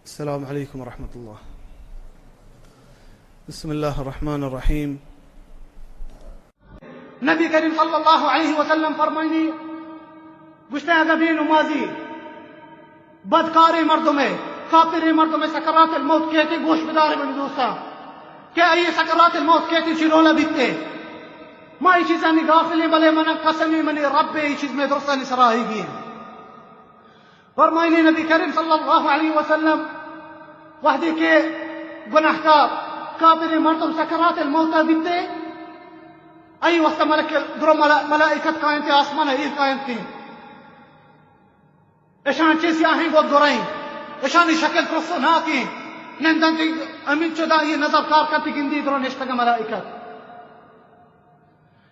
السلام علیکم ورحمۃ اللہ۔ بسم اللہ الرحمن الرحیم۔ نبی کریم صلی اللہ علیہ وسلم فرمائنی، گوشتے اگا بے نمازی بدکاریں مردمے، کافریں مردمے سکرات الموت کیتے، گوش بدارے منی دوستاں، کہ اے سکرات الموت کیتے چی ڈولا بیتے۔ ما اے چیزانی غافلیں، بلے من قسمی منی رب اے چیز میں درستانی سرا آئیگی۔ فرمائنی نبی کریم صلی اللہ علیہ وسلم، وحدے کہ گناہکار کافریں مردم سکرات الموت بیتے، اے واسطہ ملک درو ملا-، ملائکت کاینتے، آسمان ایر کاینتے۔ اشان چہ سیاہیں گد درائیں، اشانی شکل ترسناکیں۔ نندنت ہمینچو داں اے نظر کار کنت گندی درو نشتگ ملائکت۔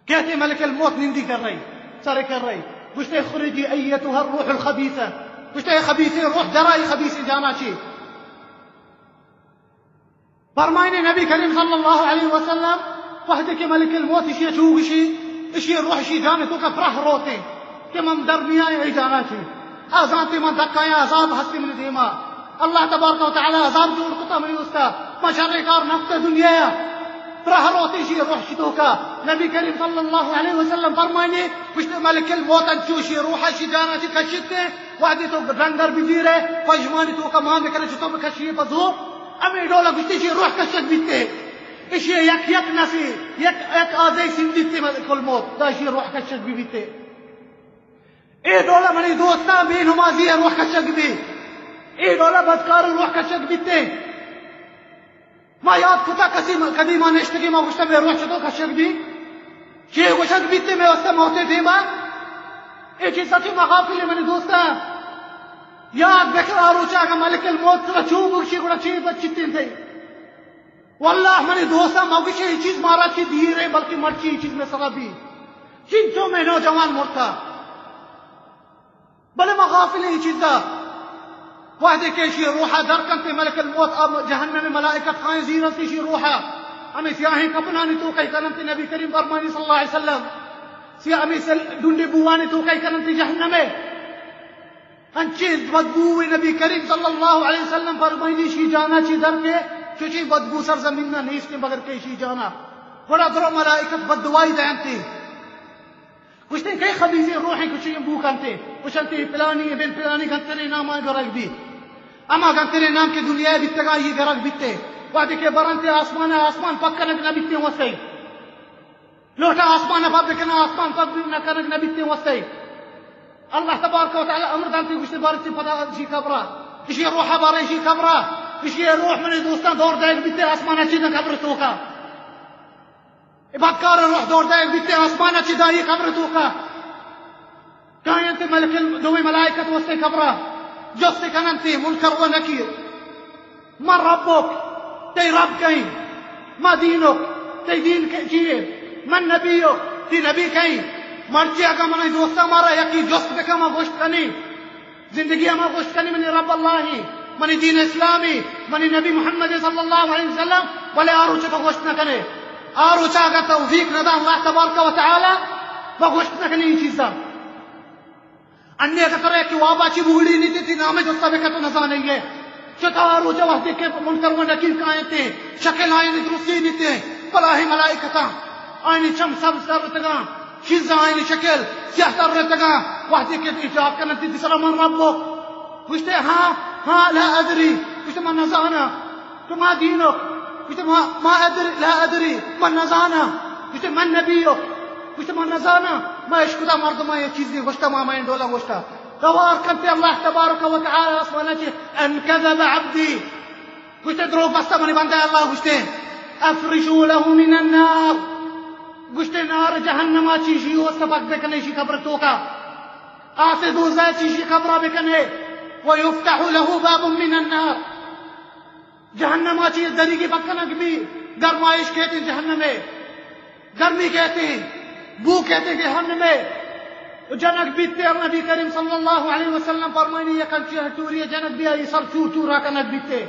کہتے ملک الموت نندی کر رہی، سر کر رہی۔ گوشتے اخرجی ایتها الروح الخبیثہ۔ گوشتے اے خبیثیں روح درا اے خبیثیں جانا چی۔ فرمائنے نبی کریم صلی اللہ علیہ وسلم، وہدے کہ ملک الموت اشی چو گشی، اشی روح اشی جان توکا پراہ روتے کہ من در میاں اے جانا چی۔ آ زانتے من دکایاں عذاب ہستی منی دیما۔ اللہ تبارک و تعالی عذاب جوڑ کتا منی استا۔ من شر کار نکتا دنیا۔ پراہ روتے اشی روح اشی توکا۔ نبی کریم صلی اللہ علیہ وسلم فرمائنے، گوشتے ملک الموت انچو اشی روح اشی جانا چی کشتے، وہدے تو ڈنگر بزیرے، پژمانی توکا مان بکنے، چطور بکشی پزو۔ ہمے ڈولا گوشتے اشی روح کشگ بیتے۔ اشی یک یک نسی، یک، یک آزے سندیتے ملک الموت، دا اشی روح کشگ بی بیتے۔ اے ڈولا منی دوستاں بے نمازی روح کشگ بی۔ اے ڈولا بدکار روح کشگ بیتے۔ ما یاد کتا کسی م-، کدی ما نشتگی ما گوشتا مے روح چطور کشگ بی؟ چے گوشگ بیتے مے واسطہ موتے دیما؟ اے چیز سچی ما غافل منی دوستاں۔ یاد بکر آ روچا اگا ملک الموت ترا چو بگشی گڑا چے بچتیں تئی؟ واللہ منی دوستاں، مگوشے اے چیز مارا چی دیرے، بلکہ مرچی اے چیز میں سرا بی۔ چنچو میں نوجوان مرتا۔ بلے ما غافلیں اے چیزا۔ وہدے کہ اشی روحا در کنتے ملک الموت، آ جہنم ملائکت خائیں زیر انت اشی روحا۔ ہمیں سیاہیں کپنانی توکا کننتے، نبی کریم فرمانی صلی اللہ علیہ وسلم۔ سیاہ ہمیں سل-، ڈنڈے بوانی توکا کننتے جہنمے۔ انچیں بدبو نبی کریم صلی اللہ علیہ وسلم فرمائنی، شی جانا چی در کے، چوشی بدبو سرزمین نا نیست بگر کے شی جانا۔ گڑا درو ملائکت بددعائی دینتے۔ گوشتے کئی خبیثیں روحیں کچی بو کنتے۔ گوشنتے پلانی ابن پلانی گنترے نام آئی گرگ بی۔ اما گنترے نام کے دنیا بیتگا یہ گرگ بیتے۔ وہدے کہ برنتے آسمان، آسمان پکنگ نہ بیتے وسے۔ لوٹا آسمان ء پد بکنا، آسمان پد نہ کنگ نہ بیتیں وسے۔ اللہ تبارک و تعالی امر دانتے گوشتے بارے چی پدا اشی قبرا، اشی روح بارے اشی قبرا، اشی روح منی دوستاں دور دائگ بیتے آسمان چی نہ قبر توکا۔ عبادتکار روح دور دائگ بیتے آسمان چی دائی قبر توکا۔ کاینت ملک ال-، دوئیں ملائکت وستے قبرا جست کننت منکر و نکیر، من ربک، تئی رب کئیں؟ ما دینک، تئی دین کئیں چیئے؟ من نبیک، تئی نبی کئیں؟ مرچی اگاں منی دوستاں مارا یکی جست بکن، ما گوشت کنی، زندگی ما گوشت کنی منی رب اللہ ہیں، منی دین اسلامی، منی نبی محمد صلی اللہ علیہ وسلم، بلے آ روچ تو گوشت نہ کنے۔ آ روچا اگاں توفیق نہ دا اللہ تبارک و تعالی، ما گوشت نہ کنی اے چیزاں۔ انی اگہ ترا یکے وابا چی بگڑی نیتی، تی نام جستا بکن تو نزانئے۔ چتا روچ وقتی کہ منکر و نکیر کائنتے، شکل آئینی درستی نیتے، بلاہی ملائکتاں، آئینی چم سبز تر رتگاں، چیزاں آئینی شکل سیاہ تر رتگاں، وقتی کہ تی جاب کنن تی سلام من ربک۔ گوشتے، ہاں، ہاں، لا ادری۔ گوشتے، من نزاناں۔ تو ما دینک؟ گوشتے، ما، ما ادری، لا ادری، من نزاناں۔ گوشتے، من نبیک؟ گوشتے، من نزاناں۔ ما اشکتا مردماں یہ چیزی گوشتا، ما مئیں ڈولا گوشتا۔ توار کنتے اللہ تبارک و تعالی آسمانا چے، ان کذب عبدی۔ گوشتے، دروگ بستا منی بندہ، اللہ گوشتے، افرشوا له من النار۔ گوشتے، نار جہنما چی شی او سبق بکنے شی قبر توکا۔ آس دوزہ چی شی قبرا بکنے۔ ویفتح له باب من النار۔ جہنم ء چہ دریگی بکنگ بی، گرمائش کہتے جہنم ء، گرمی کہتے، بو کہتے جہنم ء۔ جنگ بیتے، اور نبی کریم صلی اللہ علیہ وسلم فرمائنی، یک انچیں ٹوری جنگ بی، آئی سر چور چور کنگ بیتے۔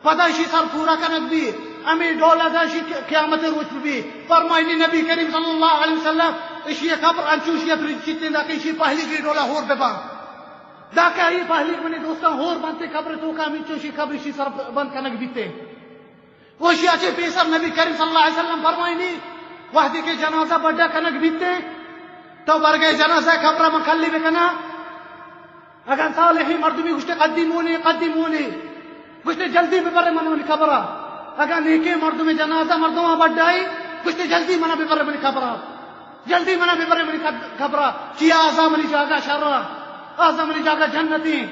پدا اشی سر پورا کنگ بی، ہمیں ڈول ادا اشی قیامت روچ بی۔ فرمائنی نبی کریم صلی اللہ علیہ وسلم، اشی قبر انچوشی ات رچیتے دا کہ اشی پہلی کی ڈولا ہور ببا۔ داکہ آئی پہلیگ منی دوستاں ہور بنتے قبر توکا ہمینچو شی قبر شی سر بند کنگ بیتے۔ وشی اچے پیسر نبی کریم صلی اللہ علیہ وسلم فرمائنی، وہدے کہ جنازہ بڈا کنگ بیتے، تو برگئے جنازہ قبرا من کلی بکنا۔ اگاں صالحیں مردمی گوشتے قدیمونی، قدیمونی، گوشتے جلدی ببرے من منی قبرا۔ اگاں نیکیں مردمی جنازہ مردماں بڈائی، گوشتے جلدی منا ببرے منی قبرا۔ جلدی منا ببرے منی قد-، قبرا۔ چیا آزا منی جاگہ شرا، آزا منی جاگہ جنتی۔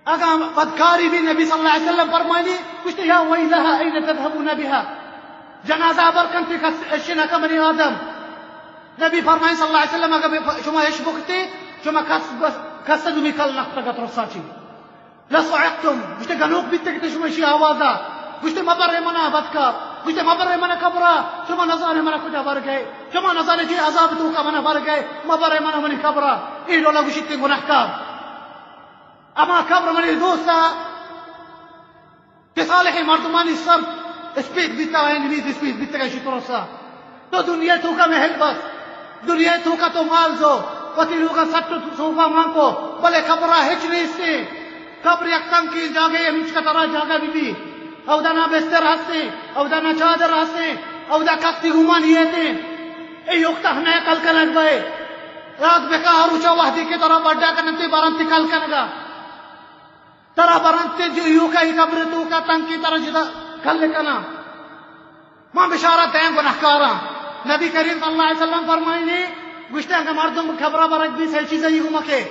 اگاں بدکاری بی، نبی صلی اللہ علیہ وسلم فرمانی، گوشتے یا ویلہا این تذهبون بها؟ جنازہ بر کنتے کس اشی نکا بنی آدم۔ نبی فرمائیں صلی اللہ علیہ وسلم، اگر بے-، شما اش بکتے، شما کس بس، کس دومی کل نکتگ ات رسا چی۔ لصعقتم، گوشتے گنوک بیتے کہ شما شی آوازا۔ گوشتے مبر منا بدکار، گوشتے مبر منا قبرا، شما نزانے منا کجا بر گئے، شما نزانے چی عذاب توکا منا بر گئے، مبر منا منی قبرا۔ اے ڈولا گوشتے گناہکار۔ اما قبر منی دوستا، کہ صالحیں مردمانی سر اسپیت بیتا، آیانی میز اسپیت بیتگ، اشی ترسا۔ تو دنیا توکا محل بس، دنیا توکا تو مال زو، وتی لوگا سٹ و سوبا مان کو، بلے قبرا ہچ نیستے۔ قبر یک تنکیں جاگہ، ہمیچکا ترا جاگہ بی بی۔ اودا نہ بستر ہستے، اودا نہ چادر ہستے، اودا کستی گمان یے تے۔ اے یوکتا ہمے کل کنگ بئے۔ یاد بکا ہر روچا وہدی کہ ترا بڈا کننتے بارنتے کل کنگا۔ ترا برنت جو ایوکا ای قبر توکا تنکی ترا جدا کل کنا۔ ما بشارت دیں گناہکاراں۔ نبی کریم صلی اللہ علیہ وسلم فرمائنی، گوشتے اگا مردم قبرا برگ بی، سہ چیز ای گمکے۔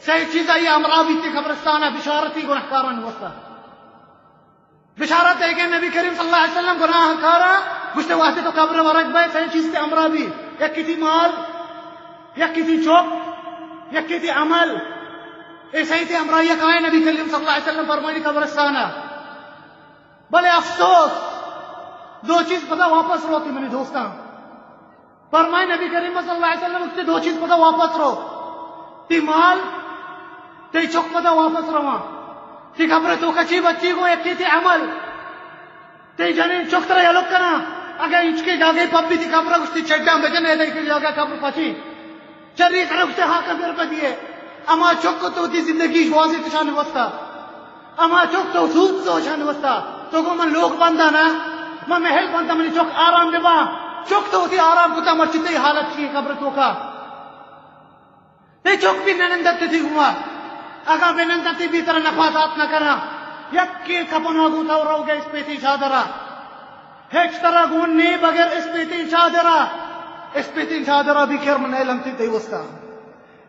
سہ چیز ای امرا بیتی قبرستانا بشارتی گناہکاران وستا۔ بشارت دے کہ نبی کریم صلی اللہ علیہ وسلم گناہکارا گوشتے واسطے تو قبر ورگ بے، سہ چیز تے امرا بی۔ یکی تی مال، یکی تی چوک، یکی تی عمل۔ اے سہی تے امرا یک آئے نبی کریم صلی اللہ علیہ وسلم فرمانی قبرستانا۔ بلے افسوس، دو چیز پدا واپس روتی منی دوستاں۔ فرمائے نبی کریم صلی اللہ علیہ وسلم، اس تے دو چیز پدا واپس رو۔ تی مال، تی چک پدا واپس رواں۔ تی قبر توکا چی بچی گو، یکی تی عمل۔ تی جنین چک ترا یلو کنا۔ اگا انچکے جاگے پبی تی قبر گوشتی چڈاں بجن، اے دے کے جاگہ قبر پچی۔ چری ترا گوشتے ہاکا در بدیے۔ اما چک تو تی زندگی گوازی تشان وستا۔ اما چک تو سود تو شان وستا۔ تو گو من لوگ بندا نا، من محل بندا، منی چک آرام ببا۔ چک تو وتی آرام کتا، مرچی تی حالت چی قبر توکا۔ تی چک بھی ننندت تی گوا۔ اگا بنندت تی بھی ترا نفاذات نہ کنا۔ یکی کپنا گو تو روگے اسپیتی چادرا۔ ہچ ترا گون نی بغیر اسپیتی چادرا۔ اسپیتی چادرا بھی کرم نیلنتی تی وستا۔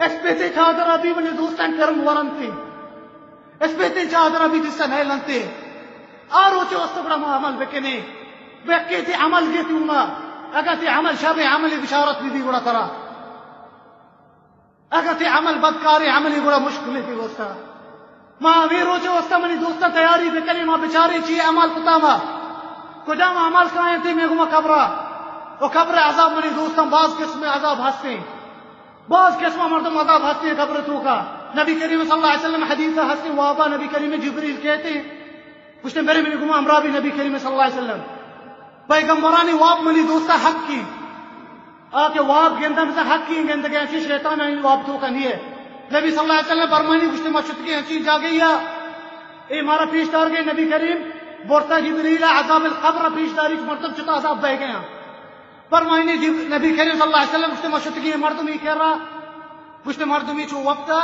اسپیتی چادرا بھی منی دوستان کرم ورنتی۔ اسپیتی چادرا بھی دستا نیلنتی۔ آ روچے واسطہ گڑا ما عمل بکنے۔ بکی تی عمل گیتی اوما۔ اگا تی عمل شر عملی بشارت بھی دی گڑا ترا۔ اگا تی عمل بدکاری عملی گڑا مشکل تی واسطہ۔ ما ہمے روچے واسطہ منی دوستاں تیاری بکنیں، ما بچاریں چی عمل کتا ما۔ کجام عمل کائیں تے میں گما قبرا۔ و قبر عذاب منی دوستاں باز قسم عذاب ہستیں۔ باز قسم مردم عذاب ہستیں قبر توکا۔ نبی کریم صلی اللہ علیہ وسلم حدیث ہستیں، وابا نبی کریم جبریل کہتے ہیں۔ گوشتے، برے منی گما ہمراہ بی نبی کریم صلی اللہ علیہ وسلم۔ پیغمبرانی واب منی دوستا حق کی۔ آ کہ واب گندن بزن حق کی گندگے، انچی شیطان آئی واب توکا نیے۔ نبی صلی اللہ علیہ وسلم فرمانی، گوشتے، ما شتگیں انچی جاگہیا، اے مارا پیش دارگے نبی کریم، برتا جبریل عذاب القبر پیش داری، مردم چتا عذاب بہ گیا۔ فرمائنی جب-، نبی کریم صلی اللہ علیہ وسلم گوشتے، ما شتگیں مردمی کرا، گوشتے، مردمی چو وپتا،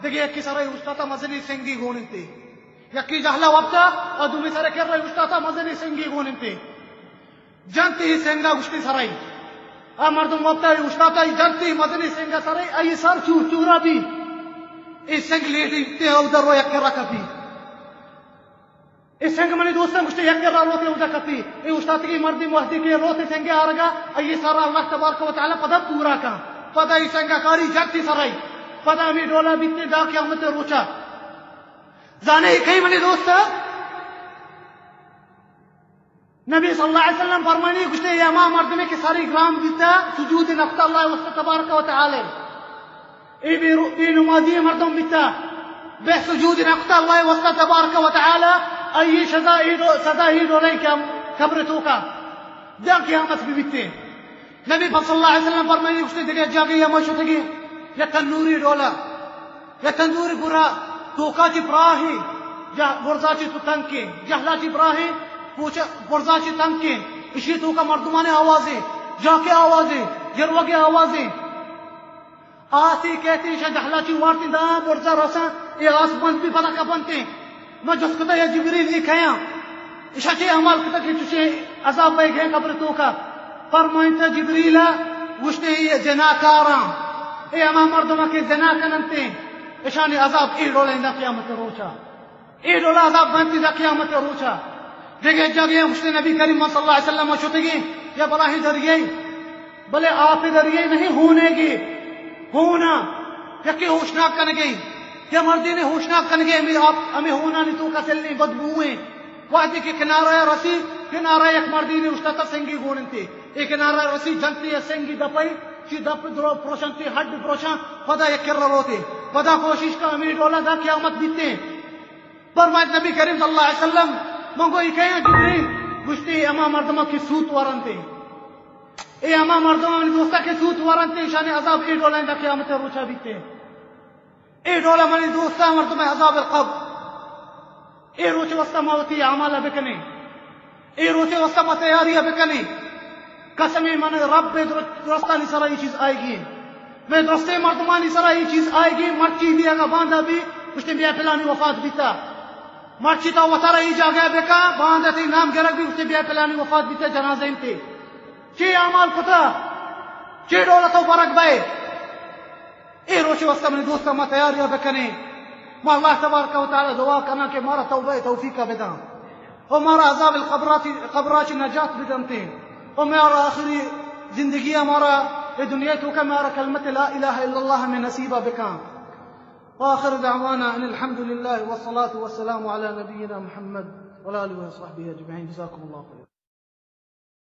دگہ یکی سرا اوشتاتا مزنی سنگی گون انتے۔ یکی جہلا وپتا، آ دومی سرا کرا اوشتاتا مزنی سنگی گون انتے۔ جنتی سنگا گوشتے سرائی۔ آ مردم وپتا اوشتاتا، جنتی مزنی سنگا سرائی، آئی سر چور چورا بی۔ اے سنگ لیٹی تے او در رو یک کرا کپی۔ اے سنگ منی دوستاں گوشتے یک کرا روتے اودا کپی۔ اے اوشتاتگی مردم وہدی کہ روتے سنگے آرگا، اے سرا اللہ تبارک و تعالی پدا پورا کن۔ پدا اے سنگا کاری جنتی سرائی۔ پدا ہمیں ڈولا بیتے دا قیامت روچا۔ زانے اے کئی منی دوست؟ نبی صلی اللہ علیہ وسلم فرمانی گوشتے، اے ہما مردمے کہ سری گران بیتا، سجود نکتا اللہ واسطہ تبارک و تعالی۔ اے بے رو-، بے نمازی مردم بیتا، بے سجود نکتا اللہ واسطہ تبارک و تعالی، آئی سزا اے ڈو-، سزا اے ڈولے کہ ہم قبر توکا، دا قیامت بھی بیتے۔ نبی صلی اللہ علیہ وسلم فرمانی گوشتے، دگہ جاگہ یا ما شتگی، یا تنوری ڈولا۔ یا تندوری گورا توکا چی براہی، یا برزا چی تو تنکے، جہلا چی براہی، پوچا برزا چی تنکے، اشی توکا مردمانی آوازے، جاکے آوازے، جروگے آوازے۔ آسی کہتے شا جہلا چی وارتی دا برزا رسا، اے آس بند بھی پدا کپنتے۔ ما جس کتا یا جبریل اے کہاں؟ اشا چے عمل کتا کہ چوشے عذاب بے گئے قبر توکا؟ فرمائنتا جبریل گوشتے اے زناکاراں، اے ہما مردماں کہ زنا کننتے، اشانی عذاب اے ڈول اندا قیامت روچا۔ اے ڈول عذاب بنتے دا قیامت روچا۔ دیگہ جگہ گوشتے نبی کریم صلی اللہ علیہ وسلم شتگی یا بلاہیں دریے، بلے آپ دریے نہیں، ہونے گی، ہونا، یکی ہوشناک کنگی، یا مردینے ہوشناک کنگی، ہمیں آپ، ہمیں ہونانی توکا سلیں بدبوئیں۔ وہدے کہ کنارہ رسی، کنارہ یک مردینے اشتاتا سنگی گون انتے۔ اے کنارہ رسی جنتے یا سنگی دپئی، چی دپ درو پروشنتے، ہڈ پروشاں، پدا یک کر روتے۔ پدا کوشش کا ہمیں ڈولا دا قیامت بیتے۔ فرمائیت نبی کریم صلی اللہ علیہ وسلم، من گو اے کئے جبریل؟ گوشتے اے ہما مردماں کہ سوت ورنتے۔ اے ہما مردماں منی دوستا کہ سوت ورنتے، اشانی عذاب اے ڈولا اندا قیامت روچا بیتے۔ اے ڈولا منی دوستا مردم عذاب القبر۔ اے روچ واسطہ ما وتی اعمال بکنیں۔ اے روچ واسطہ ما تیاری بکنیں۔ قسم من رب در-، درستانی سرا اے چیز آئیگی۔ میں درستیں مردمانی سرا اے چیز آئیگی۔ مرچی بھی اگا باندا بھی، گوشتے بیا پلانی وفات بیتا۔ مرچی تا وتارا اے جاگہ بکا، باندا تی نام گرگ بھی، گوشتے بیا پلانی وفات بیتا، جنازہ انتے۔ چی اعمال کتا؟ چی ڈولا تو برگ بئے؟ اے روچ واسطہ منی دوستاں ما تیاریاں بکنیں۔ ما اللہ تبارک و تعالی دعا کناں کہ مارا توبہ توفیق بداں۔ و مارا عذاب القبرات، قبرات نجات بدنتے۔ و مارا آخری زندگی مارا اے دنیا توکا مارا کلمت لا الہ الا اللہ میں نصیبہ بکاں۔ وآخر دعوانا ان الحمد لله والصلاة والسلام على نبينا محمد وعلى آله وصحبه أجمعين. جزاكم الله خيرا.